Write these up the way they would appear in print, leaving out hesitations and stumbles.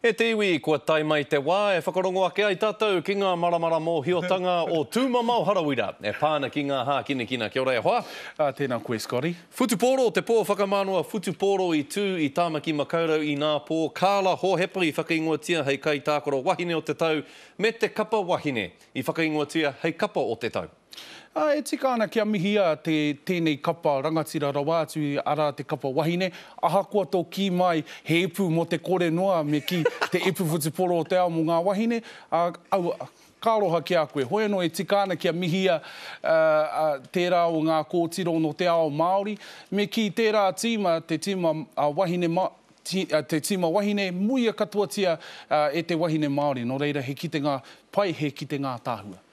E te iwi, kua tae mai te wā e whakarongo ake ai tātou ki ngā maramara mōhiotanga o Tūmamao Harawira e pā ana ki ngā hākinakina. Kia ora e hoa. Ā, tēnā koe Scotty. Whutupōro, te pō whakamānawa whutupōro i tū i Tāmaki Makaurau inā pō. Carla Hohepa i whakaingoatia hei kaitākaro wahine o te tau me te kapa wahine i whakaingoatia hei kapa o te tau. Ā, e tika ana kia mihia te, tēnei kapa rangatira rawa atu, arā te kapa wahine, ahakoa tō kī mai he ipu mō te kore noa me kī, te ipu whutuporo o te ao mō ngā wahine, ā, aua, ka aroha ki a koe. Hoi anō e tika ana kia mihia, ā, ā, tērā o ngā kōtiro nō te ao Māori, me kī tērā tīma, te tīma, ā, wahine ma, te tīma wahine, muia katoatia, ā, e te wahine Māori. Nō reira, he kitenga pai, he kitenga ātaahua.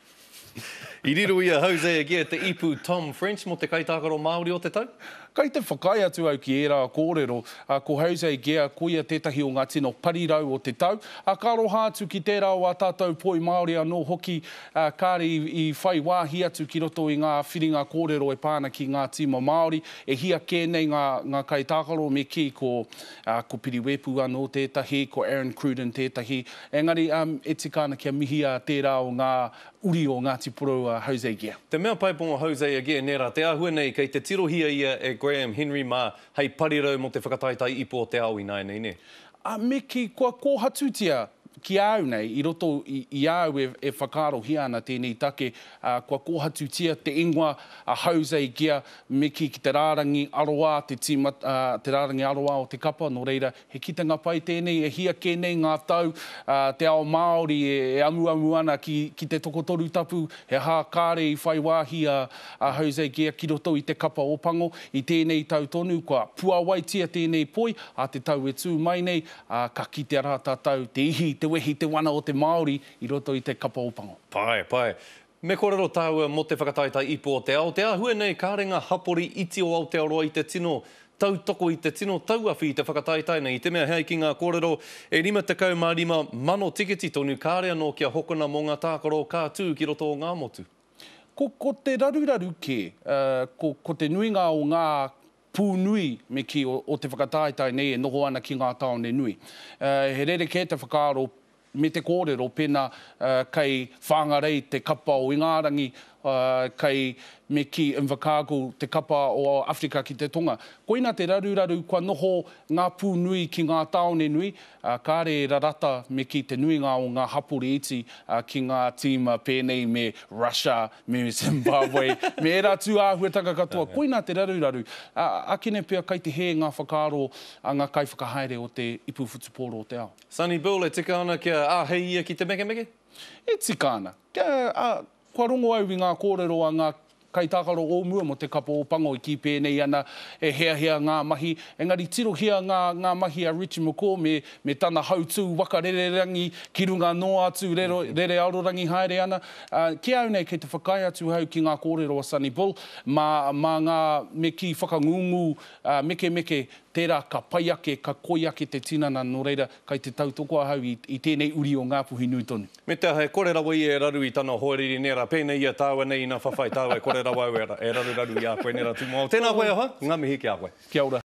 I riro i a Jose Aguirre te ipu Tom French mō te kaitākaro Māori o te tau. Kai te whakaae atu au ki ērā kōrero, ko Jose Aguirre koia tētahi o ngā tino parirau o te tau, ā, ka aroha atu ki tērā o ā tātou poi Māori anō hoki, ā, kāre i whai wāhi atu ki roto i ngā whiringa kōrero e pā ana ki ngā tīma Māori, e hia kē nei ngā, ngā kaitākaro me kī ko, ā, ko Piri Weepu anō tētahi, ko Aaron Cruden tētahi, Engari, e tika ana kia mihia tērā o ngā uri o Ngāti Porou a Jose Gear. Te mea pai mō Jose Aguirre, nē rā, te āhua nei kei te tirohia ia e Graham Henry mā hei parirau mō te whakataetae ipu o te ao ināianei, nē? Ā, me kī, kua kōhatutia ki a au nei, i roto i a au e whakaarohia ana tēnei take, ā, kua kōhatutia te ingoa a Jose Gear, me kī ki te rārangi aroā, te tīma, ā, te rārangi aroā o te kapa, nō reira, He kitenga pai tēnei e hia kē nei ngā tau, te ao Māori e amuamu ana ki te tokotoru tapu, he aha kāre i whai wāhi a Jose Gear ki roto i te kapa Ōpango. I tēnei tau tonu kua puāwaitia tēnei poi, ā te tau e tū mai nei, ā, ka kitea rā tātou te ihi, te wehi, te wana o te Māori i roto i te kapa Ōpango. Pai, pai. Me kōrero tāua mō te whakataetae ipu o te ao, te āhua nei kāre ngā hapori iti o Aotearoa i te tino tautoko i te tino tauawhi i te whakataetae nei, i te mea he ai ki ngā kōrero e 55 mano tiketi tonu kāre anō kia hokona mō ngā tākaro ka tū ki roto o ngā motu. Ko, ko te raruraru kē, ko, ko te nuinga o ngā pū nui me kī o, o te whakataetae nei e noho ana ki ngā tāone nui. He rerekē te whakaaro me te kōrero pēnā kei Whangarei te kapa o Ingarangi, kei, me kī, Invercargill te kapa o Awherika ki te Tonga. Koina te raruraru kua noho ngā pū nui ki ngā tāone nui, kāre e rarata me kī te nuinga o ngā hapori iti ki ngā tīma pēnei me Russia, me Zimbabwe, me ērā tū āhuatanga katoa. Koina te raruraru. Akene pea kai te hē ngā whakaaro a ngā kaiwhakahaere o te ipu whutupōro o te ao. Sonny Bill, e tika ana kia āhei ia ki te mekemeke? E tika ana. Kia, ā, kua rongo au i ngā kōrero a ngā kaitākaro o mua mō te kapa Ōpango i kī pēnei ana, e heahea ngā mahi, engari tirohia ngā, ngā mahi a Richie McCaw me, me tana hautū waka rererangi ki runga noa atu, rero, rere arorangi haere ana. Ā, ki a au nei, kei te whakaae atu au ki ngā kōrero a Sonny Bill, mā, mā ngā, me kī whakangungu, ā, mekemeke, Tērā ka pai ake, ka koi ake te tinana, nō reira, kai te tautoko ahau i, i tēnei uri o Ngāpuhi nui tonu. Me te aha, e kore rawa ia e raru i tana hoariri, nē rā, pēnei i a tāua nei ina whawhai tāua, e kore rawa au e, e raruraru i a koe, nē rā, Tūmau. Tēnā koe e hoa, ngā mihi ki a koe. Kia ora.